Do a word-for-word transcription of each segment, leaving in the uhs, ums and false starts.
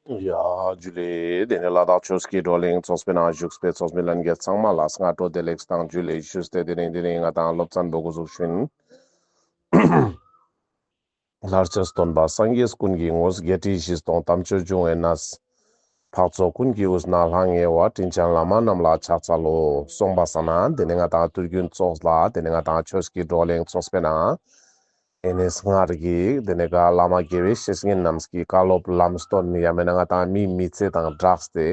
ཡ་ཇུ་ལེ། དེ་ནས་ལ་དྭགས་ཆོས་ཀྱི་བགྲོ་གླེང་ཚོགས་པའི་ནང་བཞུགས་པའི་ཚོགས་མི་ལྷན་རྒྱས་ཚང་མ་ལ་སྔ་དྲོ་བདེ་ལེགས་དང་ཇུ་ལེ་ཞུས་ཏེ། དེ་རིང་དེ་རིང་ང་དང་སློབ་ཚན་པོ་འགོ་འཛུགས་ཞུ་ཡིན། ལྷར་བཅས་སྟོན་པ་སངས་རྒྱས་ཀུན་གྱི་དངོས། བརྒྱད་ཁྲི་བཞི་སྟོང་དམ་ཆོས་འབྱུང་བའི་གནས། འཕགས་ཚོགས་ཀུན་གྱི་དབུས་ན་ལྷང་ངེ་བ། དྲིན་ཅན་བླ་མ་རྣམས་ལ་ཕྱག་འཚལ་ལོ། གསུངས་པ་སང་ན་དེ་ནས་ང་དང་དུས་རྒྱུན་ཚོགས་ལ་དེ་ནས་ང་དང་ཆོས་ཀྱི་བགྲོ་གླེང་ཚོགས་པའི་ནང་ཨེ་ནས་སྔར་གྱི་དེ་ནས་ག་བླ་མ་དགེ་བའི་བཤེས་གཉེན་རྣམས་ཀྱི་བཀའ་སློབ་ལམ་སྟོན་ཡང་མེད་ན་ང་དང་མིའི་མི་ཚེ་དང་སྦྲགས་ཏེ།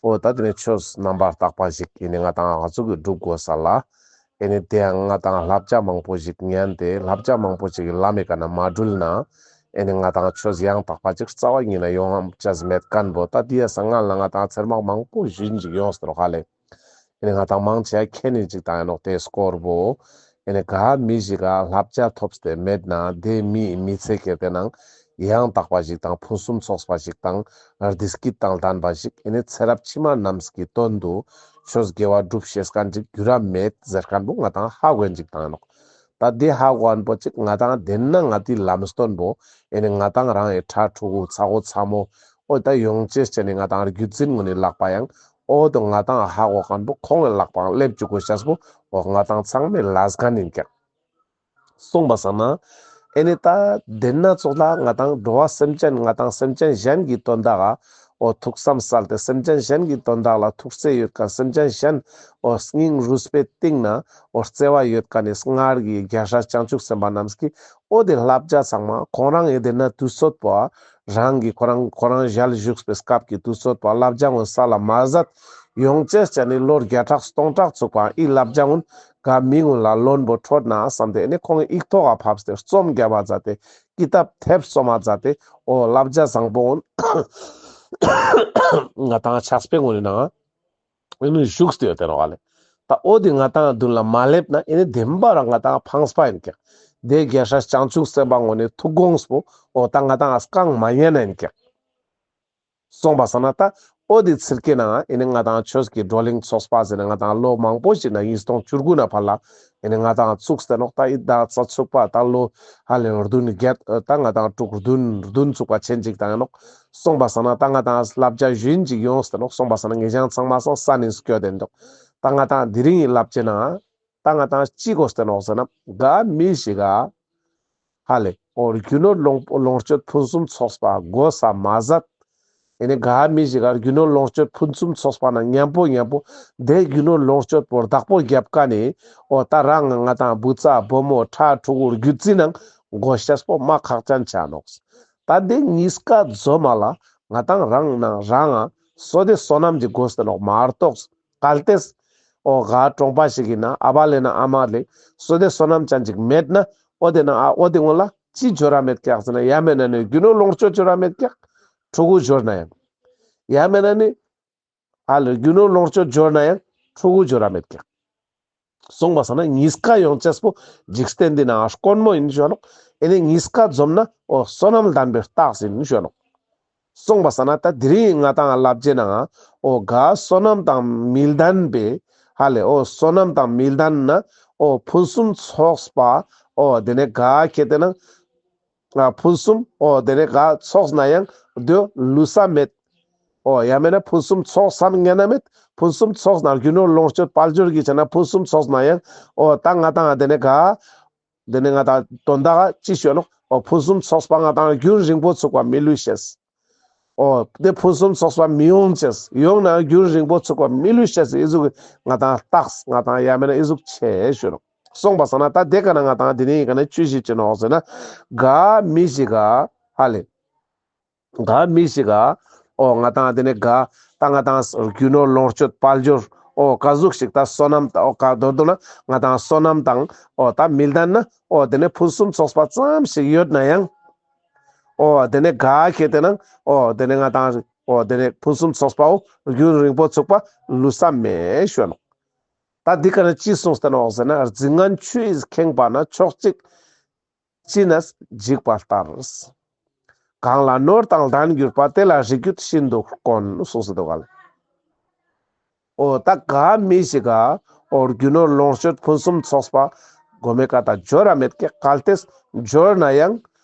འོ་ད་དེ་ནས་ཆོས་རྣམ་པར་དག་པ་ཞིག་ཨེ་ནས་ང་དང་ང་ཚོ་གི་སྒྲུབ་དགོས་ས་ལ། ཨེ་ནས་དེ་ཡང་ང་དང་བསླབ་བྱ་མང་པོ་ཞིག་ཉན་ཏེ། བསླབ་བྱ་མང་པོ་ཞིག་གི་ལམ་མེ་ཀ་ན་མ་འགྲུལ་ན། ཨེ་ནས་ང་དང་ཆོས་ཡང་དག་པ་ཅིག་རྩ་བ་ཉིད་ན་ཡོང་ཅེས་མེད་མཁན་པོ། ད་དེ་ཡ་ས་ང་ལ་ང་དང་ཚེར་མ་མང་པོ་ཞིག་ཡོངས་ཏེ་ནོག་ཧ་ལེ། ཨེ་ནས་ང་དང་མང་ཆེ་མཁྱེན་ནི་ཅིག་དང་ཡང་ནོག་དེ་སྐོར་པོ། ཨེ་ནས་ག་མི་ཞིག་ག་བསླབ་བྱ་ཐོབ་སྟེ་མེད་ན་དེ་མིའི་མི་ཚེ་གལ་ཏེ་ནང་ཡང་དག་པ་ཞིག་དང་ཕུན་སུམ་ཚོགས་པ་ཞིག་དང་བདེ་སྐྱིད་དང་ལྡན་པ་ཞིག་ཨེ་ནས་ཚེ་རབས་ཕྱི་མ་རྣམས་ཀྱི་དོན་དུ་ཆོས་དགེ་བ་སྒྲུབ་ཤེས་མཁན་ཅིག་འགྱུར་ར་མེད་ཟེར་མཁན་པོ་ང་དང་ཧ་གོ་ཡིན་ཅིག་དང་ཡང་ནོག་ད་དེ་ཧ་གོ་མཁན་པོ་ཅིག་ང་དང་དེ་ན་ང་དེའི་ལམ་སྟོན་པོ་ཨེ་ནས་ང་དང་རང་ཨེ་ཕྲུ་གུ་ཚ་བོ་ཚ་མོ། འོ་ད་ཡོང་ཅེས་བྱས་ནས་ང་དང་རྒྱུད་འཛིན་ངོ་ནས་ལག་པ་ཡང་། འོ་དོ་ང་དང་ཧ་གོ་མཁན་པོ་ཁོང་གི་ལག་པའང་སླེབས་བཅུག་དགོས་ཤེས་པོ། འོ་ང་དང་ཚང་མའི་ལས་འགན་ཡིན་ཀྱག་གསུངས་པ་སང་ན། ཨེ་ནས་ད་དེ་ན་ཚོགས་ལ་ང་དང་འགྲོ་བ་སེམས་ཅན་ང་དང་སེམས་ཅན་གཞན་གྱི་དོན་དག་ག་འོ་ཐུགས་བསམ་གསལ་ཏེ་སེམས་ཅན་གཞན་གྱི་དོན་དག་ལ་ཐུགས་བརྩེ་ཡོད་མཁན། སེམས་ཅན་གཞན་འོ་སྙིང་རུས་པའི་གཏིང་ན་འོ་བརྩེ་བ་ཡོད་མཁན་ནི་སྔར་གྱི་རྒྱལ་སྲས་བྱང་ཆུབ་སེམས་དཔའ་རྣམས་ཀྱིས་འོ་དེ་བསླབ་བྱ་ཚང་མ་ཁོང་རང་ཨེ་དེ་ན་དུས་ཚོད་པོ། རང་གི་ཁོ་རང་ཁོ་རང་ཞལ་བཞུགས་པའི་སྐབས་ཀྱི་དུས་ཚོད་པོ་བསླབ་བྱ་ངོ་ས་ལ་མ་ཟད། ཡོང་ཅེས་བྱས་ནས་ལོ་བརྒྱ་ཕྲག་སྟོང་ཕྲག་ཚུགས་པའང་ཨི་བསླབ་བྱ་ངོ་ག་མི་ངོ་ལ་ལོན་པོ་འཕྲོད་ན་བསམ་སྟེ་ཨེ་ནས་ཁོང་གི་ཡིག་ཐོག་ག་ཕབས་ཏེ་རྩོམ་རྒྱབ་པ་མཛད་དེ་ཀི་ཏབ་ཐེབས་རྩོམ་པ་མཛད་དེ་འོ་བསླབ་བྱ་བཟང་པོ་ངོ་ང་དང་ཕྱག་དཔེ་ངོ་ནས་ནང་ཨེ་ནས་བཞུགས་ཏེ་ཡོད་དེ་ནོག་ལེ། ད་འོ་དེ་ང་དང་མདུན་ལ་མ་སླེབས་ན་ཨེ་ནས་བདེན་པ་རང་ང་དང་ཕངས་པ་ཡིན་ཀྱག་དེ་རྒྱལ་སྲས་བྱང་ཆུབ་སེམས་དཔའ་ངོ་ནས་ཐུགས་དགོངས་པོ་འོ་ད་ང་དང་ཨ་རྐང་མ་ཉན་ན་ཡིན་ཀྱག་གསུངས་པ་སང་ན་ད་འོ་དེ་ཚིར་ཀའི་ནང་ཨེ་ནས་ང་དང་ཆོས་ཀྱི་བགྲོ་གླེང་ཚོགས་པ་ཟེར་ནས་ང་དང་ལོ་མང་པོ་ཞིག་ན་ཉིས་སྟོང་བཅུ་དགུ་ན་ཕར་ལ་ཨེ་ནས་ང་དང་ཚུགས་ཏེ་ནོག་ད་ཨི་ད་ཚ་ཚུགས་པ་ད་ལོ་ཧ་ལས་བདུན་བརྒྱད་ད་ང་དང་དྲུག་བདུན་བདུན་ཚུགས་པ་ཆེན་ཅིག་དང་ཡང་ནོག་གསུངས་པ་སང་ན་ད་ང་དང་བསླབ་བྱ་ཞུ་ཡིན་ཅིག་ཡོངས་ཏེ་ནོག་གསུངས་པ་སང་ན་ངེད་ཅག་ཚང་མ་སང་ས་ནས་སྐྱོད་དེ་འདུག་ད་ང་དང་དེ་རིང་གི་བསླབ་བྱའི་ནང་ད་ང་དང་ཅི་དགོས་ཏེ་ནོག་ཟེར་ན་ག་མི་ཞིག་ག་ཧ་ལས་འོ་རྒྱུ་ནོར་ལོངས་ལོངས་སྤྱོད་ཕུན་སུམ་ཚོགས་པ་དགོས་ས་མ་ཟད། ཨེ་ནས་ག་མི་ཞིག་ག་རྒྱུ་ནོར་ལོངས་སྤྱོད་ཕུན་སུམ་ཚོགས་པ་ན་མཉམ་པོ་མཉམ་པོ་དེ་རྒྱུ་ནོར་ལོངས་སྤྱོད་པོ་བདག་པོ་རྒྱབ་ཀ་ནས་འོ་ད་རང་ང་དང་བུ་ཚ་བུ་མོ་ཕྲུ་གུ་རྒྱུད་འཛིན་ནང་དགོས་ཤེས་པོ་མ་ཁག་ཅན་ཆ་ནོག་ད་དེ་གཉིས་ཀ་འཛོམས་མ་ལ་ང་དང་རང་ནང་རང་ང་བསོད་བདེ་བསོད་ནམས་ཀྱི་དགོས་ཏེ་ནོག་མ་གཏོགས། གལ་ཏེ། འོ་ག་གྲོང་པ་ཞིག་ཡིན་ན་ཨ་བ་ལེ་ན་ཨ་མ་ལེ་བསོད་བདེ་བསོད་ནམས་ཅན་ཅིག་མེད་ན་འོ་དེ་ན་ཨ་འོ་དེ་ངོ་ལ་ཅི་འབྱོར་ར་མེད་ཀྱག་ཟེར་ན་ཡང་མེད་ན་ནི་རྒྱུ་ནོར་ལོངས་སྤྱོད་འབྱོར་ར་མེད་ཀྱག་ཕྲུ་གུ་འབྱོར་ན་ཡང་། ཡང་མེད་ན་ནི་ཨ་ལེ་རྒྱུ་ནོར་ལོངས་སྤྱོད་འབྱོར་ན་ཡང་ཕྲུ་གུ་འབྱོར་ར་མེད་ཀྱག་གསུངས་པ་སང་ན་གཉིས་ཀ་ཡོང་ཅེས་པོ་འཇིག་རྟེན་འདི་ན་དཀོན་མོ་ཡིན་ཞུ་ནོག་ཨེ་ནས་གཉིས་ཀ་འཛོམས་ན་འོ་བསོད་ནམས་ལྡན་པའི་རྟགས་ཡིན་ཞུ་ནོག་གསུངས་པ་སང་ན་ད་དེ་རིང་ང་དང་བསླབ་བྱའི་ནང་འོ་ག་བསོད་ནམས་དང་མི་ལྡན་པའི་ཧ་ལས་འོ་བསོད་ནམས་དང་མི་ལྡན་ན་འོ་ཕུན་སུམ་ཚོགས་པ་འོ་དེ་ནས་ག་ཁེ་ཏེ་ན་ཕུན་སུམ་འོ་དེ་ནས་ག་ཚོགས་ན་ཡང་དེ་ལུས་ས་མེད། འོ་ཡང་མེད་ན་ཕུན་སུམ་ཚོགས་སམ་ཉན་ན་མེད། ཕུན་སུམ་ཚོགས་ན་རྒྱུ་ནོར་ལོངས་སྤྱོད་དཔལ་འབྱོར་གྱི་ཆ་ན་ཕུན་སུམ་ཚོགས་ན་ཡང་འོ་ད་ང་དང་དེ་ནས་ག་དེ་ནས་ང་དང་དོན་དག་ཅི་ཞུ་ནོག་འོ་ཕུན་སུམ་ཚོགས་པ་ང་དང་རྒྱུན་རིང་པོ་ཚུགས་པ་མི་ལུས་ཤེས། འོ་དེ་ཕུན་སུམ་ཚོགས་པ་མི་ཡོང་ཅེས། ཡོང་ན་རྒྱུན་རིང་པོ་ཚུགས་པ་མི་ལུས་ཤེས་ཨི་ཟུག་ང་དང་རྟགས་ང་དང་ཡང་མེད་ན་ཨི་ཟུག་ཆེ་ཞུ་ནོག་གསུངས་པ་སང་ན་ད་དེ་ཀ་ན་ང་དང་དེ་ནས་ཡི་ཀ་ན་ཅི་ཞིག་ཅི་ནོག་ཟེར་ན་ག་མི་ཞིག་ག་ཧ་ལས། ག་མི་ཞིག་ག་འོ་ང་དང་དེ་ནས་ག་ད་ང་དང་རྒྱུ་ནོར་ལོངས་སྤྱོད་དཔལ་འབྱོར་འོ་ག་ཟུག་ཞིག་ད་བསོད་ནམས་ད་འོ་ག་མདོར་བསྡུ་ན་ང་དང་བསོད་ནམས་དང་འོ་ད་མི་ལྡན་ན་འོ་དེ་ནས་ཕུན་སུམ་ཚོགས་པ་ཙམ་ཞིག་ཡོད་ན་ཡང་འོ་དེ་ནས་ག་ཁེ་ཏེ་ན་འོ་དེ་ནས་ང་དང་འོ་དེ་ནས་ཕུན་སུམ་ཚོགས་པའོ་རྒྱུན་རིང་པོ་ཚུགས་པ་ལུས་ས་མེད་ཞུ་ནོག་ད་འདི་ཀ་ན་ཅི་གསུངས་ཏེ་ནོག་ཟེར་ན་རྫིང་ངན་ཆུ་ཡིས་ཁེངས་པ་ན་ཕྱོགས་གཅིག་ཅི་ནས་འཇིག་པ་ལྟར། གང་ལ་ནོར་དང་ལྡན་གྱུར་པ། དེ་ལ་རིགས་རྒྱུད་ཤིན་ཏུ་དཀོན། གསུངས་སུ་འདུག་ག་ལེ། འོ་ད་ག་མི་ཞིག་ག་འོ་རྒྱུ་ནོར་ལོངས་སྤྱོད་ཕུན་སུམ་ཚོགས་པ་གོ་མེ་ཀ་ད་འབྱོར་ར་མེད་ཀྱག་གལ་ཏེ་འབྱོར་ན་ཡང་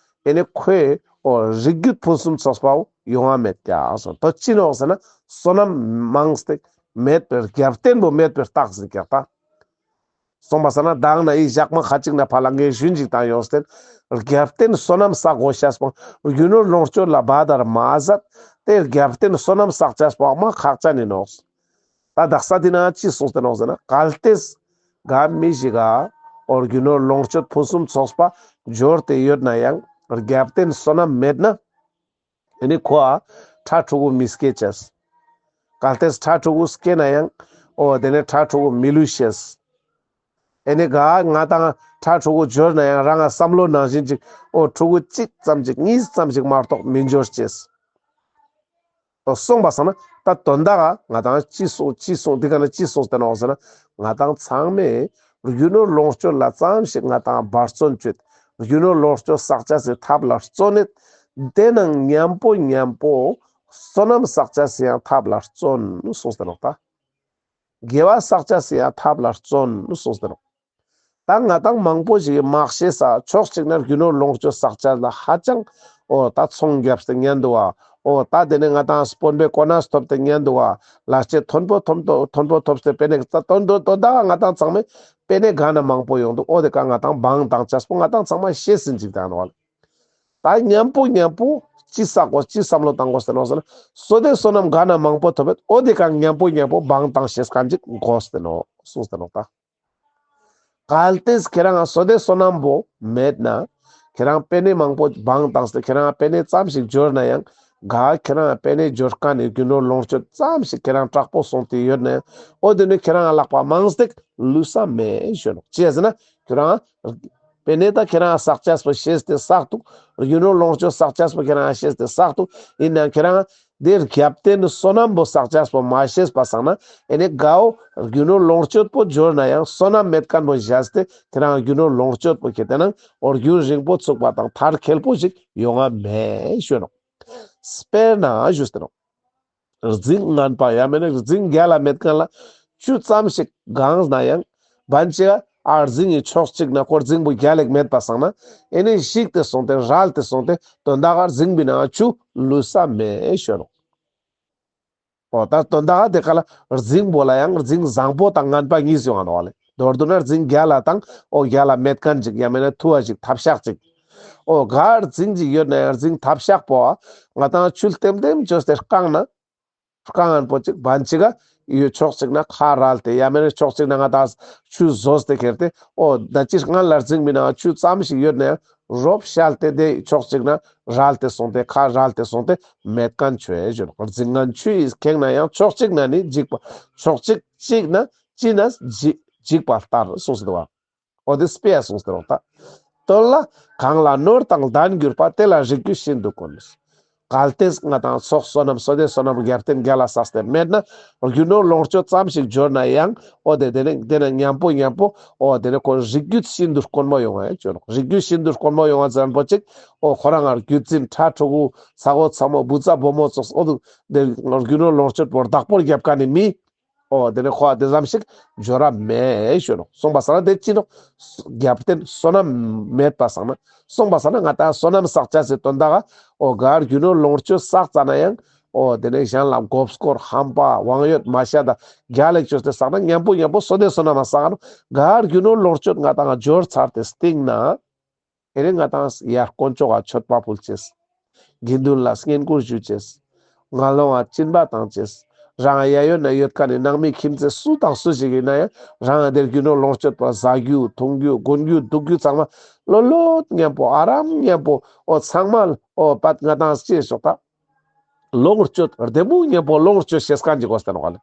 ཨེ་ནི་ཁོས་ འོ་རིགས་རྒྱུད་ཕུན་སུམ་ཚོགས་པའོ་ཡོང་བ་མེད་ཀྱག་སོང་། ད་ཅི་ནོག་ཟེར་ན་བསོད་ནམས་མང་སྟེ་མེད་པའི་རྒྱབ་རྟེན་པོ་མེད་པའི་རྟགས་ཟེར་ཀྱག་ད། སོང་པ་སང་ན་མདང་ན་ཨི་ཞག་མ་ཁ་ཅིག་ན་ཕ་ལ་ངས་ཞུན་ཅིག་བཏང་ཡོང་སྟེ་རྒྱབ་རྟེན་བསོད་ནམས་བསགས་དགོས་ཤེས་པོ་རྒྱུ་ནོར་ལོངས་སྤྱོད་ལ་བ་དར་མ་ཟད་དེ་རྒྱབ་རྟེན་བསོད་ནམས་བསགས་ཅེས་པོ་མ་ཁག་ཅན་ཡིན་ནོག། ད་དག་ས་དེ་ན་ཅི་གསུངས་ཏེ་ནོག་ཟེར་ན། གལ་ཏེ་ག་མི་ཞིག་ག་འོ་རྒྱུ་ནོར་ལོངས་སྤྱོད་ཕུན་སུམ་ཚོགས་པ་འབྱོར་ཏེ་ཡོད་ན་ཡང་རྒྱབ་རྟེན་བསོད་ནམས་མེད་ན། ཨེ་ནི་ཁོ་ཨ་ཕྲུ་གུ་མི་སྐྱེ་ཅེས། གལ་ཏེ་ཕྲུ་གུ་སྐྱེ་ན་ཡང་འོ་དེ་ནས་ཕྲུ་གུ་མི་ལུས་ཤེས། ཨེ་ནི་ག་ང་དང་ཕྲུ་གུ་འབྱོར་ན་ཡང་རང་ང་བསམ་བློ་ནང་བཞིན་ཅིག་འོ་ཕྲུ་གུ་གཅིག་ཙམ་ཅིག་གཉིས་ཙམ་ཅིག་མ་གཏོགས་མི་འབྱོར་ཅེས། འོ་སོང་པ་སང་ན་ད་དོན་དག་ག་ང་དང་ཅི་གསུངས་ཅི་གསུངས་དེ་ག་ན་ཅི་གསུངས་ཏེ་ནོག་ཟེར་ན། ང་དང་ཚང་མས་རྒྱུ་ནོར་ལོངས་སྤྱོད་ལ་ཙམ་ཞིག་ང་དང་འབད་བརྩོན་བྱེད། རྒྱུ་ནོར་ལོངས་སྤྱོད་བསགས་ཅེས་སི་ཐབས་ལ་བརྩོན་ནས་དེ་ནང་མཉམ་པོ་མཉམ་པོ་བསོད་ནམས་བསགས་ཅེས་སི་ཡང་ཐབས་ལ་བརྩོན་གསུངས་ཏེ་ནོག་ད། དགེ་བ་བསགས་ཅེས་སི་ཡང་ཐབས་ལ་བརྩོན་གསུངས་ཏེ་ནོག། ད་ང་དང་མང་པོ་ཞིག་གི་མ་ཤེས་ས་ཕྱོགས་གཅིག་ན་རྒྱུ་ནོར་ལོངས་སྤྱོད་བསགས་ཅེས་ལ་ཧ་ཅང་འོ་ད་ཚོང་རྒྱབ་སྟེ་ཉན་འདུག་བ། འོ་ད་དེ་ནས་ང་དང་དཔོན་པོའི་གོ་གནས་ཐོབ་སྟེ་ཉན་འདུག་བ། ལ་སྤྱོད་མཐོན་པོ་ཐོབ་མཐོ་མཐོན་པོ་ཐོབ་སྟེ་པེ་ནེ་ད་དོན་དོན་དོན་དག་ག་ང་དང་ཚང་མས་པེ་ནེ་ག་ན་མང་པོ་ཡོང་འདུག། འོ་དེ་ཀ་ང་དང་བང་བཏང་ཅེས་པོ་ང་དང་ཚང་མ་ཤེས་ཟིན་ཅིག་དང་ནོག་བ། ད་མཉམ་པོ་མཉམ་པོ་ཅི་བསགས་དགོས་ཅི་བསམ་བློ་བཏང་དགོས་ཟེར་ནོག་ཟེར་ན། བསོད་བདེ་བསོད་ནམས་ག་ན་མང་པོ་ཐོབ་ཡོད་འོ་དེ་ཀ་མཉམ་པོ་མཉམ་པོ་བང་བཏང་ཤེས་མཁན་ཅིག་དགོས་ཏེ་ནོག་གསུངས་ཏེ་ནོག་ད། གལ་ཏེ་ཁྱེད་རང་བསོད་བདེ་བསོད་ནམས་པོ་མེད་ན། ཁྱེད་རང་པེ་ནེ་མང་པོ་བང་བཏང་སྟེ་ཁྱེད་རང་པེ་ནེ་ཙམ་ཞིག་འབྱོར་ན་ཡང་། ག་ཁྱེད་རང་པེ་ནེ་འབྱོར་མཁན་ནི་རྒྱུ་ནོར་ལོངས་སྤྱོད་ཙམ་ཞིག་ཁྱེད་རང་དྲག་པོ་སོང་སྟེ་ཡོད་ན་ཡང་། འོ་དེ་ནི་ཁྱེད་རང་ལག་པ་མང་སྟེ་ལུས་ས་མེད་ཞུ་ནོག། ཅི་ཟེར་ན་ཁྱེད་རང་པེ་ནེ་ད་ཁྱེད་རང་བསགས་ཅེས་པོ་ཤེས་ཏེ་བསགས་འདུག། རྒྱུ་ནོར་ལོངས་སྤྱོད་བསགས་ཅེས་པོ་ཁྱེད་རང་ཤེས་ཏེ་བསགས་འདུག། ཡིན་ནའང་ཁྱེད་རང་དེ་རྒྱབ་རྟེན་བསོད་ནམས་པོ་བསགས་ཅེས་པོ་མ་ཤེས་པ་སང་ན། ཨེ་ནི་གའོ་རྒྱུ་ནོར་ལོངས་སྤྱོད་པོ་འབྱོར་ན་ཡང་བསོད་ནམས་མེད་མཁན་པོ་བཞག་སྟེ་ཁྱེད་རང་རྒྱུ་ནོར་ལོངས་སྤྱོད་པོ་ཁྱེར་ཏེ་ན་འོ་རྒྱུན་རིང་པོ་ཚུགས་པ་དང་མཐར་འཁྱོལ་པོ་ཞིག་ཡོང་ང་མེད་ཞུ་ནོག། དཔེར་ན་ཞུས་ཏེ་ནོག། རྫིང་ངན་པ་ཡང་མེན་ན་རྫིང་རྒྱལ་ལ་མེད་མཁན་ལ་ཆུ་ཙམ་ཞིག་གངས་ན་ཡང་བན་ཅིག་ཨ་རྫིང་གི་ཕྱོགས་གཅིག་ན་ཁོ་རྫིང་པོ་རྒྱལ་ལ་མེད་པ་སང་ན། ཨེ་ནི་ཞིག་སྟེ་སོང་སྟེ་རལ་ཏེ་སོང་སྟེ་དོན་དག་ག་རྫིང་པོའི་ནང་ཆུ་ལུས་ས་མེད་ཞུ་ནོག། འོ་ད་དོན་དག་ག་དེ་ཀ་ལ་རྫིང་པོ་ལ་ཡང་རྫིང་བཟང་པོ་དང་ངན་པ་གཉིས་ཡོང་ང་ནོག་ལེ། མདོར་བསྡུ་ན་རྫིང་རྒྱལ་ལ་དང་འོ་རྒྱལ་ལ་མེད་མཁན་ཅིག་ཡང་མེན་ན་ཐུ་བ་ཞིག་ཐབ་ཤག་ཅིག། འོ་ག་རྫིང་ཅིག་ཡོད་ན་ཡང་རྫིང་ཐབ་ཤག་པོ་ང་དང་ཆུ་ལྟེམ་ལྟེམ་བཅོས་ཏེ་བཀང་ན། བཀང་ངན་པོ་ཅིག་བན་ཅིག་ག་ཡོད་ཕྱོགས་གཅིག་ན་ཁ་རལ་ཏེ་ཡང་མེན་ན་ཕྱོགས་གཅིག་ན་ང་དང་ཆུ་ཟོས་ཏེ་ཁྱེར་ཏེ་འོ་ད་ཅི་སྔན་ལ་རྫིང་པོའི་ནང་ཆུ་ཙམ་ཞིག་ཡོད་ན་ཡང་རོབ་བཤལ་ཏེ་དེ་ཕྱོགས་གཅིག་ན་རལ་ཏེ་སོང་སྟེ་ཁ་རལ་ཏེ་སོང་སྟེ་མེད་མཁན་ཆོས་ཞུ་ནོག། རྫིང་ངན་ཆུ་ཡིས་ཁེངས་ན་ཡང་ཕྱོགས་གཅིག་ན་ནི་འཇིག་པ་ཕྱོགས་གཅིག་གཅིག་ན་ཅི་ན་འཇིག་འཇིག་པ་ལྟར་གསུངས་སུ་འདུག་བ། འོ་དེ་དཔེ་ཡ་གསུངས་ཏེ་ནོག་ད། དོན་ལ་གང་ལ་ནོར་དང་ལྡན་གྱུར་པ། དེ་ལ་རིགས་རྒྱུད་ཤིན་ཏུ་དཀོན། གལ་ཏེ་ང་དང་ཚོགས་བསོད་ནམས་བསོད་བདེ་བསོད་ནམས་རྒྱབ་རྟེན་རྒྱལ་ལ་བསགས་ཏེ་མེད་ན་རྒྱུ་ནོར་ལོངས་སྤྱོད་ཙམ་ཞིག་འབྱོར་ན་ཡང་འོ་དེ་དེ་ནས་དེ་ནས་མཉམ་པོ་མཉམ་པོ་འོ་དེ་ནས་ཁོ་རིགས་རྒྱུད་ཤིན་ཏུ་དཀོན་མོ་ཡོང་ང་ཡོད་ཅོ་ནོག། རིགས་རྒྱུད་ཤིན་ཏུ་དཀོན་མོ་ཡོང་ང་ཙམ་པོ་ཅིག་འོ་ཁོ་རང་ང་རྒྱུད་འཛིན་ཕྲུ་གུ་ཚ་བོ་ཚ་མོ་བུ་ཚ་བུ་མོ་ཙོགས་འོ་དེ་རྒྱུ་ནོར་ལོངས་སྤྱོད་པོ་བདག་པོ་རྒྱབ་མཁན་ནི་མི། འོ་དེ་ནས་ཁོ་ཨ་དེ་ཙམ་ཞིག་འབྱོར་ར་མེད་ཞུ་ནོག། སོང་པ་སང་ན་དེ་ཅི་ནོག། རྒྱབ་རྟེན་བསོད་ནམས་མེད་པ་སང་ན། སོང་པ་སང་ན་ང་དང་བསོད་ནམས་བསགས་ཅེས་སི་དོན་དག་ག་འོ་ག་རྒྱུ་ནོར་ལོངས་སྤྱོད་བསགས་ཙ་ན་ཡང་འོ་དེ་ནས་གཞན་ལ་མགོ་སྐོར་ཧམ་པ་དབང་ཡོད་མ་ཤ་ད་རྒྱལ་ལ་བཅོས་ཏེ་བསགས་ན་མཉམ་པོ་མཉམ་པོ་བསོད་བདེ་བསོད་ནམས་མ་བསགས་ནོག། ག་རྒྱུ་ནོར་ལོངས་སྤྱོད་ང་དང་འབྱོར་ཚར་ཏེ་སྟིང་ན། ཨེ་ནི་ང་དང་ཡར་དཀོན་མཆོག་ག་མཆོད་པ་ཕུལ་ཅེས། དགེ་འདུན་ལ་བསྙེན་བཀུར་ཞུ་ཅེས། ངན་སློང་ང་སྦྱིན་པ་བཏང་ཅེས། རང་ཡ་ཡོད་ན་ཡོད་མཁན་ནི་ནང་མི་ཁྱིམ་མཚེས་སུ་དང་སུ་ཞིག་ཡིན་ན་ཡང་རང་དེར་རྒྱུ་ནོར་ལོངས་སྤྱོད་པོ་ཟ་རྒྱུ་འཐུང་རྒྱུ་གོན་རྒྱུ་འདུག་རྒྱུ་ཚང་མ་ལོ་ལོ་མཉམ་པོ་ཨ་རམ་མཉམ་པོ་འོ་ཚང་མ་འོ་པད་ང་དང་ཅི་ཞོག་ད་ལོངས་སྤྱོད་བདེ་མོ་མཉམ་པོ་ལོངས་སྤྱོད་ཤེས་མཁན་ཅིག་དགོས་ཏེ་ནོག་ལེ།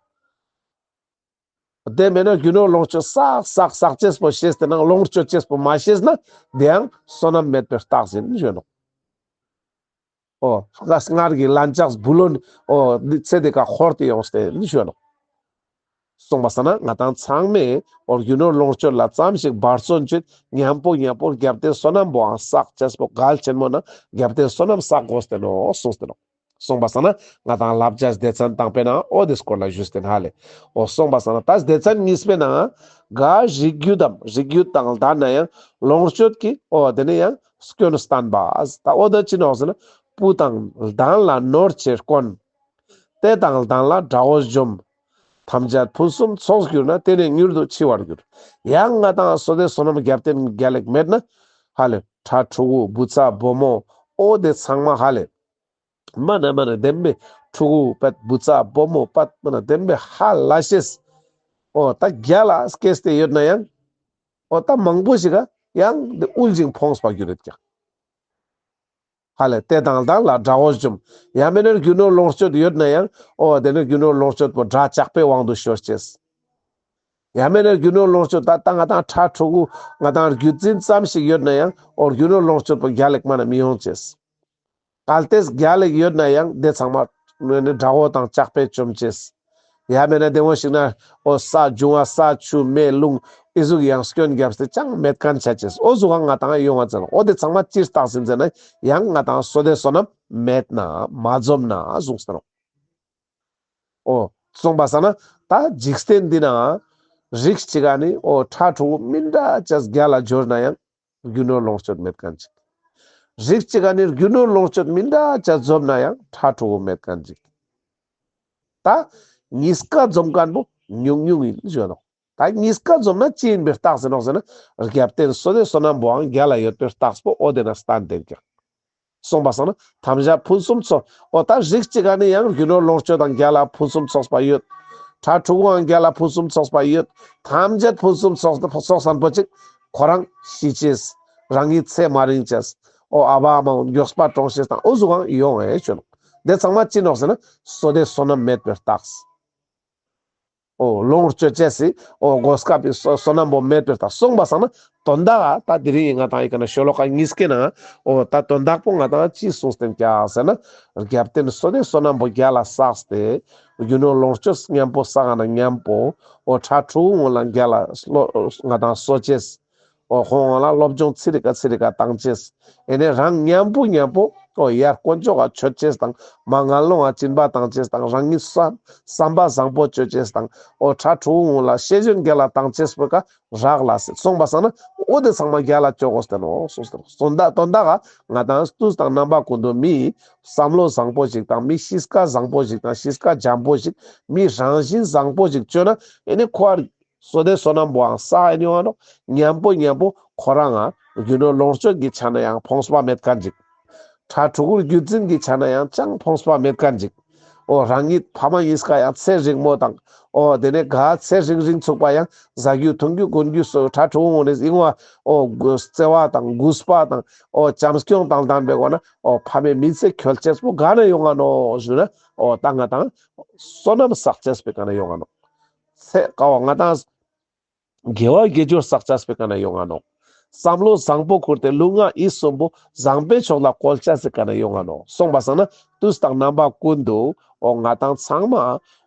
དེ་མེད་ན་རྒྱུ་ནོར་ལོངས་སྤྱོད་བསགས་བསགས་བསགས་ཅེས་པོ་ཤེས་ཏེ་ནང་ལོངས་སྤྱོད་ཅེས་པོ་མ་ཤེས་ན་དེ་ཡང་བསོད་ནམས་མེད་པའི་རྟགས་ཡིན་ཞུ་ནོག། འོ་སྔར་གྱི་ལན་ཆགས་བུ་ལོན་འོ་ཚེ་འདི་ཀ་འཁོར་ཏེ་ཡོངས་ཏེ་ནི་ཞུ་ནོག། སོང་པ་སང་ན་ང་དང་ཚང་མས་འོ་རྒྱུ་ནོར་ལོངས་སྤྱོད་ལ་ཙམ་ཞིག་འབད་བརྩོན་བྱེད། མཉམ་པོ་མཉམ་པོ་རྒྱབ་རྟེན་བསོད་ནམས་པོའང་བསགས་ཅེས་པོ་གལ་ཆེན་མོ་ན་རྒྱབ་རྟེན་བསོད་ནམས་བསགས་དགོས་ཏེ་ནོག་གསུངས་ཏེ་ནོག། སོང་པ་སང་ན་ང་དང་བསླབ་བྱ་སྡེ་ཚན་དང་པོའི་ནང་འོ་དེ་སྐོར་ལ་ཞུས་ཏེ་ཧ་ལེ། འོ་སོང་པ་སང་ན་ད་སྡེ་ཚན་གཉིས་པའི་ནང་ག་རིགས་རྒྱུད་དམ་རིགས་རྒྱུད་དང་ལྡན་ན་ཡང་ལོངས་སྤྱོད་ཀྱི་འོ་དེ་ནས་ཡང་སྐྱོན་བསྟན་པ། ད་འོ་ད་ཅི་ནོག་ཟེར་ན་ བུ་དང་ལྡན་ལ་ནོར་ཆེ་དཀོན། དེ་དང་ལྡན་ལ་དགྲ་བོ་འཇོམས། ཐམས་ཅད་ཕུན་སུམ་ཚོགས་གྱུར་ན། དེ་ནས་མྱུར་དུ་འཆི་བར་འགྱུར། ཡང་ང་དང་བསོད་བདེ་བསོད་ནམས་རྒྱབ་རྟེན་རྒྱལ་ལ་མེད་ན། ཧ་ལེ་ཕྲུ་གུ་བུ་ཚ་བུ་མོ་འོ་དེ་ཚང་མ་ཧ་ལེ། མ་ན་མ་ན་བདེན་པའི་ཕྲུ་གུ་པད་བུ་ཚ་བུ་མོ་པད་མ་ན་བདེན་པའི་ཧ་ལས་ཤེས། འོ་ད་རྒྱལ་ལ་སྐྱེས་ཏེ་ཡོད་ན་ཡང་། འོ་ད་མང་པོ་ཞིག་ག་ཡང་དེ་དབུལ་ཞིང་ཕོངས་པ་འགྱུར་རེད་ཀྱང་། ཧ་ལེ་དེ་དང་ལྡན་ལ་དགྲ་བོ་འཇོམས། ཡང་མེད་ན་རྒྱུ་ནོར་ལོངས་སྤྱོད་ཡོད་ན་ཡང་། འོ་དེ་ནི་རྒྱུ་ནོར་ལོངས་སྤྱོད་པོ་དགྲ་ཇག་པའི་དབང་དུ་ཤོར་ཅེས། ཡང་མེད་ན་རྒྱུ་ནོར་ལོངས་སྤྱོད་ད་ད་ང་དང་ཕྲུ་གུ་ང་དང་རྒྱུ་འཛིན་ཙམ་ཞིག་ཡོད་ན་ཡང་། འོ་རྒྱུ་ནོར་ལོངས་སྤྱོད་པོ་རྒྱལ་ལ་མ་ན་མི་ཡོང་ཅེས། གལ་ཏེ་རྒྱལ་ལ་ཡོད་ན་ཡང་དེ་ཚང་མ་ནི་དགྲ་བོ་དང་ཇག་པས་བཅོམ་ཅེས། ཡང་མེད་ན་དེ་བོ་ཞིག་ན་འོ་ས་འབྱུང་བ་ས་ཆུ་མེ་རླུང་ཨི་ཟུག་ཡང་སྐྱོན་རྒྱབ་སྟེ་ཅང་མེད་མཁན་ཆ་ཅེས། འོ་ཟུག་ག་ང་དང་ཡོང་བ་ཙམ། འོ་དེ་ཚང་མ་ཅི་རྟགས་ཡིན་ཟེར་ན་ཡང་ང་དང་བསོད་བདེ་བསོད་ནམས་མེད་ན་མ་འཛོམས་ན་གསུངས་ཏེ་ནོག། འོ་གསུངས་པ་སང་ན་ད་འཇིག་རྟེན་འདི་ན་རིགས་གཅིག་ག་ནི་འོ་ཕྲུ་གུ་མི་འདྲ་ཅིག་རྒྱལ་ལ་འབྱོར་ན་ཡང་རྒྱུ་ནོར་ལོངས་སྤྱོད་མེད་མཁན་ཅིག། རིགས་གཅིག་ག་ནི་རྒྱུ་ནོར་ལོངས་སྤྱོད་མི་འདྲ་ཅིག་འཛོམས་ན་ཡང་ཕྲུ་གུ་མེད་མཁན་ཅིག། ད་གཉིས་ཀ་འཛོམས་མཁན་པོ་ཉུང་ཉུང་ཡིན་ཞུ་ནོག། ད་གཉིས་ཀ་འཛོམས་ན་ཅི་ཡིན་པའི་རྟགས་ཡིན་ནོག་ཟེར་ན། རྒྱབ་རྟེན་བསོད་བདེ་བསོད་ནམས་པོའང་རྒྱལ་ལ་ཡོད་པའི་རྟགས་པོ་འོ་དེ་ན་སྟན་ཏེ་ཀྱང་། གསུངས་པ་སང་ན་ཐམས་ཅད་ཕུན་སུམ་ཚོགས། འོ་ད་རིགས་གཅིག་ག་ནི་ཡང་རྒྱུ་ནོར་ལོངས་སྤྱོད་དང་རྒྱལ་ལ་ཕུན་སུམ་ཚོགས་པ་ཡོད། ཕྲུ་གུའང་རྒྱལ་ལ་ཕུན་སུམ་ཚོགས་པ་ཡོད། ཐམས་ཅད་ཕུན་སུམ་ཚོགས་ཚོགས་སམ་པོ་ཅིག་ཁོ་རང་ཤི་ཅེས། རང་ཉིད་ཚེ་མ་རིང་ཅེས། འོ་ཨ་བ་ཨ་མ་འོ་མགྱོགས་པ་གྲོངས་ཤེས་དང་འོ་ཟུག་གང་ཡོང་ཨེ་ཅོ་ནོག། དེ་ཚང་མ་ཅི་ནོག་ཟེར་ན་བསོད་བདེ་བསོད་ནམས་མེད་པའི་རྟགས། འོ་ལོངས་སྤྱོད་ཅེས་སི་འོ་གོ་སྐབས་པའི་བསོད་བསོད་ནམས་པོ་མེད་པའི་རྟགས། གསུངས་པ་སང་ན་དོན་དག་ད་དེ་རིང་ང་དང་ཡི་ག་ན་ཤོ་ལོ་ཀ་གཉིས་ཀའི་ནང་འོ་ད་དོན་དག་པོ་ང་དང་ཅི་གསུངས་ཏེ་ཀྱག་ཟེར་ན། རྒྱབ་རྟེན་བསོད་བདེ་བསོད་ནམས་པོ་རྒྱལ་ལ་བསགས་ཏེ་རྒྱུ་ནོར་ལོངས་སྤྱོད་མཉམ་པོ་བསགས་ན་མཉམ་པོ་འོ་ཕྲུ་གུ་ངོ་ལ་རྒྱལ་ལ་ང་དང་གསོ་ཅེས། འོ་ཁོང་ལ་སློབ་སྦྱོང་ཚི་རི་ཀ་ཚི་རི་ཀ་བཏང་ཅེས། ཨེ་ནས་རང་མཉམ་པོ་མཉམ་པོ་འོ་ཡར་དཀོན་མཆོག་ག་མཆོད་ཅེས་དང་མར་ངན་སློང་ང་སྦྱིན་པ་བཏང་ཅེས་དང་རང་ཉིད་བསམ་བསམ་པ་བཟང་པོ་སྤྱོད་ཅེས་དང་འོ་ཕྲུ་གུ་ངོ་ལ་ཤེས་ཡོན་རྒྱལ་ལ་བཏང་ཅེས་པོ་ཀ་རག་ལས་སེ་གསུངས་པ་སང་ན་འོ་དེ་ཚང་མ་རྒྱལ་ལ་ཅོ་དགོས་ཏེ་ནོག་གསུངས་ཏེ་ནོག། དོན་དག་དོན་དག་ག་ང་དང་དུས་དང་རྣམ་པ་ཀུན་ཏུ་མི་བསམ་བློ་བཟང་པོ་ཞིག་དང་མི་གཤིས་ཀ་བཟང་པོ་ཞིག་དང་གཤིས་ཀ་འཇམ་པོ་ཞིག་མི་རང་བཞིན་བཟང་པོ་ཞིག་ཅོས་ན་ཨེ་ནས་ཁོ་བསོད་བདེ་བསོད་ནམས་པོའང་བསགས་ཡོང་ང་ནོག། མཉམ་པོ་མཉམ་པོ་ཁོ་རང་ང་རྒྱུ་ནོར་ལོངས་སྤྱོད་ཀྱི་ཆ་ནས་ཡང་ཕོངས་པ་མེད་མཁན་ཅིག། ཕྲུ་གུར་རྒྱུད་འཛིན་གྱི་ཆ་ནས་ཡང་ཅང་ཕོངས་པ་མེད་མཁན་ཅིག། འོ་རང་ཉིད་ཕ་མ་གཉིས་ཀ་ཡང་ཚེ་རིང་མོ་དང་འོ་དེ་ནས་ག་ཚེ་རིང་རིང་ཚུགས་པ་ཡང་བཟའ་རྒྱུ་འཐུང་རྒྱུ་གོན་རྒྱུ་སོགས་ཕྲུ་གུ་ངོ་ནས་ཨིན་བ་འོ་བརྩེ་བ་དང་གུས་པ་དང་འོ་བྱམས་སྐྱོང་དང་ལྡན་པའི་སྒོ་ན་འོ་ཕ་མའི་མི་ཚེ་འཁྱོལ་ཅེས་པོ་ག་ནས་ཡོང་ང་ནོག་ཞུ་ན། འོ་ད་ང་དང་བསོད་ནམས་བསགས་ཅེས་པོའི་ཀ་ནས་ཡོང་ང་ནོག། ཚེ་ཀ་བོ་ང་དང་དགེ་བ་དགེ་སྦྱོར་བསགས་ཅེས་པོའི་ཀ་ནས་ཡོང་ང་ནོག། བསམ་བློ་བཟང་པོ་ཁུར་ཏེ་ལུས་ངག་ཡིད་གསུམ་པོ་བཟང་པོའི་ཕྱོགས་ལ་བཀོལ་ཅེས་སི་ཀ་ནས་ཡོང་ང་ནོག། གསུངས་པ་སང་ན་དུས་དང་རྣམ་པ་ཀུན་ཏུ་འོ་ང་དང་ཚང་མ་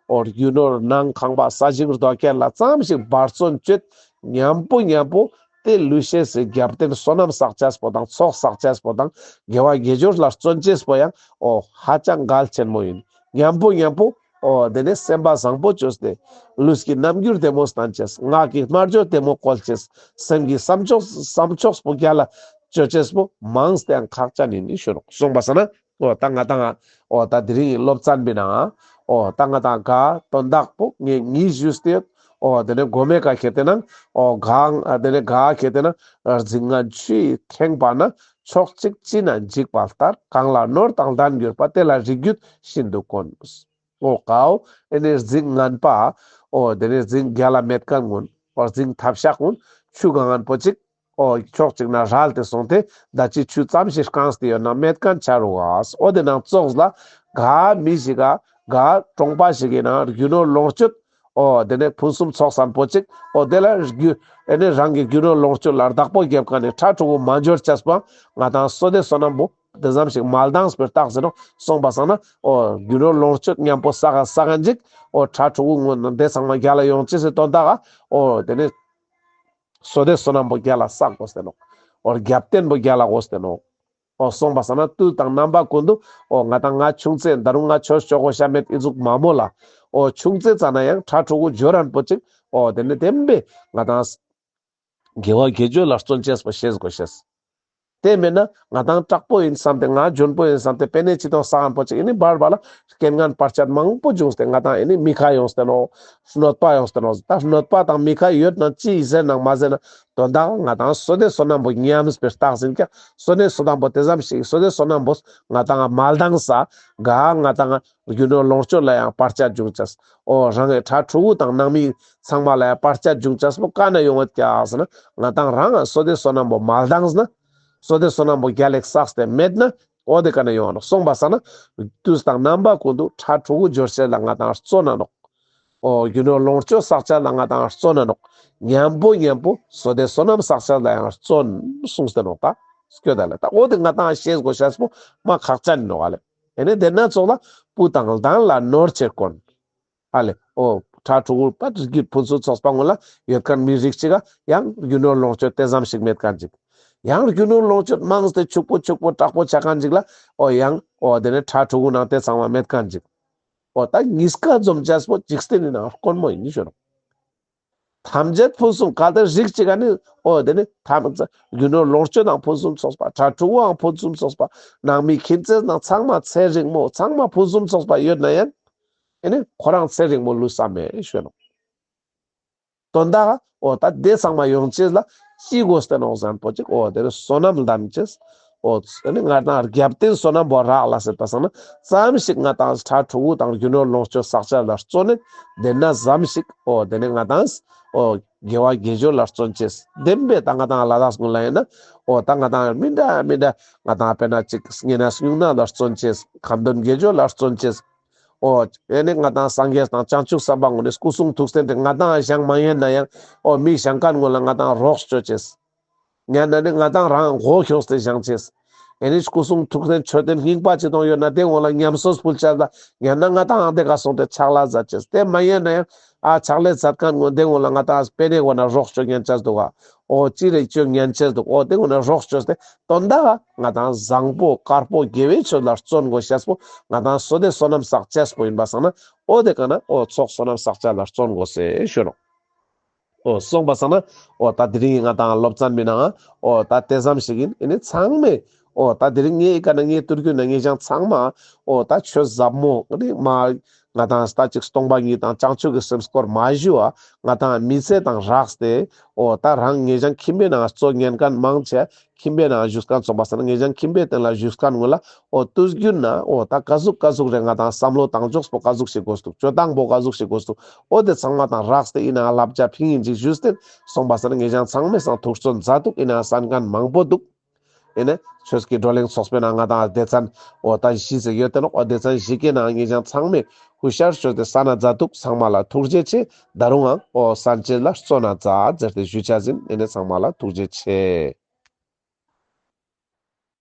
འོ་རྒྱུ་ནོར་ནང་ཁང་པ་ས་ཞིང་རྡོ་ཁྱེར་ལ་ཙམ་ཞིག་འབད་བརྩོན་ཅོས། མཉམ་པོ་མཉམ་པོ་དེ་ལུས་ཤེས་སི་རྒྱབ་རྟེན་བསོད་ནམས་བསགས་ཅེས་པོ་དང་ཚོགས་བསགས་ཅེས་པོ་དང་དགེ་བ་དགེ་སྦྱོར་ལ་བརྩོན་ཅེས་པོ་ཡང་འོ་ཧ་ཅང་གལ་ཆེན་མོ་ཡིན། མཉམ་པོ་མཉམ་པོ་འོ་དེ་ནས་སེམས་པ་བཟང་པོ་ཅོས་ཏེ་ལུས་ཀྱི་རྣམ་འགྱུར་བདེ་མོ་སྟན་ཅེས། ངག་གི་སྨྲ་བརྗོད་བདེ་མོ་བཀོལ་ཅེས། སེམས་ཀྱི་བསམ་ཕྱོགས་བསམ་ཕྱོགས་པོ་རྒྱལ་ལ་ཅོ་ཅེས་པོ་མང་སྟེ་ཡང་ཁག་ཅན་ཡིན་ནི་ཞུ་ནོག། གསུངས་པ་སང་ན་འོ་ད་ང་དང་འོ་ད་དེ་རིང་གི་སློབ་ཚན་པོའི་ནང་འོ་ད་ང་དང་ག་དོན་དག་པོ་ངས་གཉིས་ཞུས་ཏེ་ཡོད། འོ་དེ་ནས་གོ་མའི་ཀ་ཁྱེར་ཏེ་ན་འོ་ག་དེ་ནས་ག་ཁྱེར་ཏེ་ན་རྫིང་ངན་ཆུ་ཡིས་ཁེངས་པ་ན། ཕྱོགས་གཅིག་ཅི་ན་འཇིག་པ་ལྟར། གང་ལ་ནོར་དང་ལྡན་གྱུར་པ། དེ་ལ་རིགས་རྒྱུད་ཤིན་ཏུ་དཀོན། འོ་ཀའོ་ཨེ་ནི་རྫིང་ངན་པ། འོ་དེ་ནས་རྫིང་རྒྱལ་ལ་མེད་མཁན་ཀུན། འོ་རྫིང་ཐབས་ཤག་ཀུན། ཆུ་གང་ངན་པོ་ཅིག། འོ་ཕྱོགས་གཅིག་ན་རལ་ཏེ་སོང་སྟེ་ད་ཅི་ཆུ་ཙམ་ཞིག་བཀངས་ཏེ་ཡོད་ན་མེད་མཁན་ཆ་རུག་ག། འོ་དེ་ནང་ཙོགས་ལ་ག་མི་ཞིག་ག་ག་གྲོང་པ་ཞིག་གི་ནང་རྒྱུ་ནོར་ལོངས་སྤྱོད། འོ་དེ་ནས་ཕུན་སུམ་ཚོགས་སམ་པོ་ཅིག། འོ་དེ་ལ་རྒྱུ་ཨེ་ནི་རང་གི་རྒྱུ་ནོར་ལོངས་སྤྱོད་ལ་བདག་པོ་རྒྱབ་མཁན་ནི་ཕྲུ་གུ་མ་འབྱོར་ཅེས་པོ་ང་དང་བསོད་བདེ་བསོད་ནམས་པོ་དེ་ཙམ་ཞིག་མ་ལྡངས་པའི་རྟགས་ཟེར་ནོག། གསུངས་པ་སང་ན་འོ་རྒྱུ་ནོར་ལོངས་སྤྱོད་མཉམ་པོ་བསགས་བསགས་མཁན་ཅིག། འོ་ཕྲུ་གུ་ངོ་ན་དེ་ཚང་མ་རྒྱལ་ལ་ཡོང་ཅེས་སི་དོན་དག་ག། འོ་དེ་ནས་བསོད་བདེ་བསོད་ནམས་པོ་རྒྱལ་ལ་བསགས་དགོས་ཏེ་ནོག། འོ་རྒྱབ་རྟེན་པོ་རྒྱལ་ལ་དགོས་ཏེ་ནོག། འོ་གསུངས་པ་སང་ན་དུས་དང་རྣམ་པ་ཀུན་ཏུ་འོ་ང་དང་ང་ཆུང་ཙེ་ད་རུང་ང་ཆོས་ཅོ་གོ་ཤ་མེད་ཨི་ཟུག་མ་མོལ་ལ། འོ་ཆུང་ཙེ་ཙ་ན་ཡང་ཕྲུ་གུ་འབྱོར་རན་པོ་ཅིག། འོ་དེ་ནས་བདེན་པའི་ང་དང་དགེ་བ་དགེ་སྦྱོར་ལ་བརྩོན་ཅེས་པོ་ཤེས་དགོས་ཤེས། དེ་མེད་ན་ང་ཏང་དྲག་པོ་ཡིན་བསམ་སྟེ་ང་འཇོན་པོ་ཡིན་བསམ་སྟེ་པེ་ནེ་ཅི་དང་སང་ངན་པོ་ཅིག་ཨེ་ནི་བར་བར་ལ་རྐྱེན་ངན་བར་ཆད་མང་པོ་བྱུང་སྟེ་ང་ཏང་ཨེ་ནི་མི་ཁ་ཡོངས་ཏེ་ནོག། གནོད་པ་ཡོངས་ཏེ་ནོག། ད་གནོད་པ་དང་མི་ཁ་ཡོད་ན་ཅི་ཡིན་ཟེར་ན་མ་ཟེར་ན་དོན་དག་ང་ཏང་བསོད་བདེ་བསོད་ནམས་པོ་ཉམས་པའི་རྟགས་ཡིན་ཀྱང་བསོད་བདེ་བསོད་ནམས་པོ་དེ་ཙམ་ཞིག་བསོད་བདེ་བསོད་ནམས་པོ་ང་ཏང་མ་ལྡང་ས་ག་ང་ཏང་རྒྱུ་ནོར་ལོངས་སྤྱོད་ལ་ཡང་བར་ཆད་འབྱུང་ཅེས། འོ་རང་གི་ཕྲུ་གུ་དང་ནང་མི་ཚང་མ་ལ་ཡང་བར་ཆད་འབྱུང་ཅེས་པོ་ག་ནས་ཡོང་ངད་ཀྱག་ཟེར་ན་ང་ཏང་རང་ང་བསོད་བདེ་བསོད་ནམས་པོ་མ་ལྡང་ན། བསོད་བདེ་བསོད་ནམས་པོ་རྒྱལ་ལེགས་བསགས་ཏེ་མེད་ན། འོ་དེ་ག་ནས་ཡོང་ང་ནོག། སོང་པ་སང་ན་དུས་དང་རྣམ་པ་ཀུན་ཏུ་ཕྲུ་གུ་འབྱོར་ཅེས་ལ་ང་ཏང་བརྩོན་ན་ནོག། འོ་རྒྱུ་ནོར་ལོངས་སྤྱོད་བསགས་ཅེས་ལ་ང་ཏང་བརྩོན་ན་ནོག། མཉམ་པོ་མཉམ་པོ་བསོད་བདེ་བསོད་ནམས་བསགས་ཅེས་ལ་ཡང་བརྩོན་གསུངས་ཏེ་ནོག། ད་སྐྱོད་ད་ལེ། ད་འོ་དེ་ང་ཏང་ཤེས་དགོས་ཤེས་པོ་མ་ཁག་ཅན་ནོག་ཨ་ལེ། ཨེ་ནི་དེ་ན་ཚོགས་ལ་བུ་དང་ལྡན་ལ་ནོར་ཆེར་དཀོན། ཨ་ལེ། འོ་ཕྲུ་གུ་པ་རྒྱུད་ཕུན་སུམ་ཚོགས་པ་ངོ་ལ་ཡོད་མཁན་མི་རིགས་ཅིག་ག་ཡང་རྒྱུ་ནོར་ལོངས་སྤྱོད་དེ་ཙམ་ཞིག་མེད་མཁན་ཅིག། ཡང་རྒྱུ་ནོར་ལོངས་སྤྱོད་མང་སྟེ་ཕྱུག་པོ་ཕྱུག་པོ་དྲག་པོ་ཆ་མཁན་ཅིག་ལ་འོ་ཡང་འོ་དེ་ནི་ཕྲུ་གུ་ནང་དེ་ཚང་མ་མེད་མཁན་ཅིག། འོ་ད་གཉིས་ཀ་འཛོམས་ཅེས་པོ་འཇིག་རྟེན་ནི་ནང་དཀོན་མོ་ཡིན་ཞུ་ནོག། ཐམས་ཅད་ཕུན་སུམ་གལ་ཏེ་རིགས་གཅིག་ག་ནི་འོ་དེ་ནི་ཐམས་ཅད་རྒྱུ་ནོར་ལོངས་སྤྱོད་དང་ཕུན་སུམ་ཚོགས་པ་ཕྲུ་གུའང་ཕུན་སུམ་ཚོགས་པ་ནང་མི་ཁྱིམ་མཚེས་ནང་ཚང་མ་ཚེ་རིང་མོ་ཚང་མ་ཕུན་སུམ་ཚོགས་པ་ཡོད་ན་ཡང་ཨེ་ནི་ཁོ་རང་ཚེ་རིང་མོ་ལུས་ས་མེད་ཞུ་ནོག། དོན་དག་འོ་ད་དེ་ཚང་མ་ཡོང་ཅེས་ལ་ཅི་དགོས་ཏེ་ནོག་ཟེར་ན་པོ་ཅིག་འོ་དེ་ནི་བསོད་ནམས་ལྡན་ཅེས། འོ་དེ་ནི་ང་ཏང་རྒྱབ་རྟེན་བསོད་ནམས་པོ་རག་ལ་ཟེར་པ་སང་ན་ཙམ་ཞིག་ང་ཏང་ཕྲུ་གུ་དང་རྒྱུ་ནོར་ལོངས་སྤྱོད་བསགས་ཅེས་ལ་བརྩོན་ནས་དེ་ན་ཙམ་ཞིག་འོ་དེ་ནི་ང་ཏང་འོ་དགེ་བ་དགེ་སྦྱོར་ལ་བརྩོན་ཅེས། བདེན་པས་ད་ང་ཏང་ལ་དྭགས་ཀུན་ལ་ཡིན་ན་འོ་ད་ང་ཏང་མི་འདྲ་མི་འདྲ་ང་ཏང་དཔེར་ན་ཅིག་བསྙེན་གནས་སྨྱུང་གནས་ལ་བརྩོན་ཅེས། ཁ་འདོན་དགེ་སྦྱོར་ལ་བརྩོན་ཅེས། འོ་ཨེ་ནི་ང་ཏང་སངས་རྒྱས་དང་བྱང་ཆུབ་སེམས་དཔའ་ངོ་ནི་སྐུ་གསུང་ཐུགས་རྟེན་དེ་ང་ཏང་བཞེངས་མ་ཉན་ན་ཡང་འོ་མི་བཞེངས་མཁན་ངོ་ལ་ང་ཏང་རོགས་བཅོ་ཅེས། ཉན་ན་ནི་ང་ཏང་རང་མགོ་ཁྱོངས་ཏེ་བཞེངས་ཅེས། ཨེ་ནི་སྐུ་གསུང་ཐུགས་རྟེན་མཆོད་རྟེན་རྙིང་པ་ཅིག་དང་ཡོད་ན་དེ་ངོ་ལ་ཉམས་གསོ་ཕུལ་ཅེས་ལ་ཉན་ན་ང་ཏང་ཨང་དེ་ག་སོང་སྟེ་ཕྱག་ལས་མཛད་ཅེས། དེ་མ་ཉན་ན་ཡང་ཨ་ཕྱག་ལས་མཛད་མཁན་ངོ་དེ་ངོ་ལ་ང་ཏང་པེ་ནེ་ངོ་ན་རོགས་བཅོ་ཉན་ཅེས་འདུག་ག། འོ་ཅི་རེ་བཅོ་ཉན་ཅེས་འདུག། འོ་དེ་ངོ་ན་རོགས་བཅོས་ཏེ་དོན་དག་ང་ཏང་བཟང་པོ་དཀར་པོ་དགེ་བའི་ཆོས་ལ་བརྩོན་དགོས་ཤེས་པོ་ང་ཏང་བསོད་བདེ་བསོད་ནམས་བསགས་ཅེས་པོ་ཡིན་པ་སང་ན་འོ་དེ་ག་ན་འོ་ཚོགས་བསོད་ནམས་བསགས་ཅེས་ལ་བརྩོན་དགོས་ཟེར་ཞུ་ནོག། འོ་སོང་པ་སང་ན་འོ་ད་དེ་རིང་ང་ཏང་སློབ་ཚན་མི་ནང་འོ་ད་དེ་ཙམ་ཞིག་ཡིན། ཨེ་ནི་ཚང་མས་འོ་ད་དེ་རིང་ངའི་ཀ་ན་ངའི་ཏུར་རྒྱུད་ན་ངེད་ཅག་ཚང་མ་འོ་ད་ཆོས་ཟབ་མོ་ཨེ་ནི་མ་ང་ཏང་ད་ཅིག་སྟོང་པ་ཉིད་དང་བྱང་ཆུབ་ཀྱི་སེམས་སྐོར་མ་ཞུ་བ་ང་ཏང་མི་ཚེ་དང་རགས་ཏེ་འོ་ད་རང་ངེད་ཅག་ཁྱིམ་པའི་ནང་གཙོ་ཉན་མཁན་མང་ཆེ་ཁྱིམ་པའི་ནང་བཞུགས་མཁན་སོང་པ་སང་ན་ངེད་ཅག་ཁྱིམ་པའི་སྟེང་ལ་བཞུགས་མཁན་ངོ་ལ་འོ་དུས་རྒྱུན་ན་འོ་ད་ག་ཟུག་ག་ཟུག་རེ་ང་ཏང་བསམ་བློ་བཏང་ཕྱོགས་པོ་ག་ཟུག་ཞིག་དགོས་འདུག། སྤྱོད་སྟངས་པོ་ག་ཟུག་ཞིག་དགོས་འདུག། འོ་དེ་ཚང་མ་དང་རགས་ཏེ་ཡིན་ན་བསླབ་བྱ་ཕིང་ཡིན་ཅིག་ཞུས་ཏེ་སོང་པ་སང་ན་ངེད་ཅག་ཚང་མའི་སང་ཐུགས་བརྩོན་མཛད་འདུག། ཡིན་ན་གསན་མཁན་མང་པོ་འདུག། ཡིན་ན་ཆོས་ཀྱི་བགྲོ་གླེང་ཚོགས་པའི་ནང་ང་ཏང་སྡེ་ཚན་འོ་ད་བཞི་ཟེར་ཡོད་དེ་ནོག། འོ་སྡེ་ཚན་བཞི་ཀའི་ནང་ངེད་ཅག་ཚང་མས་ཧུ་ཤར་བཅོས་ཏེ་གསན་ན་མཛད་འདུག། ཚང་མ་ལ་ཐུགས་རྗེ་ཆེ། ད་རུང་ཡང་འོ་གསན་ཅེས་ལ་བརྩོན་ན་མཛད་ཟེར་ཏེ་ཞུ་ཆ་ཟིན། ཡིན་ན་ཚང་མ་ལ་ཐུགས་རྗེ་ཆེ།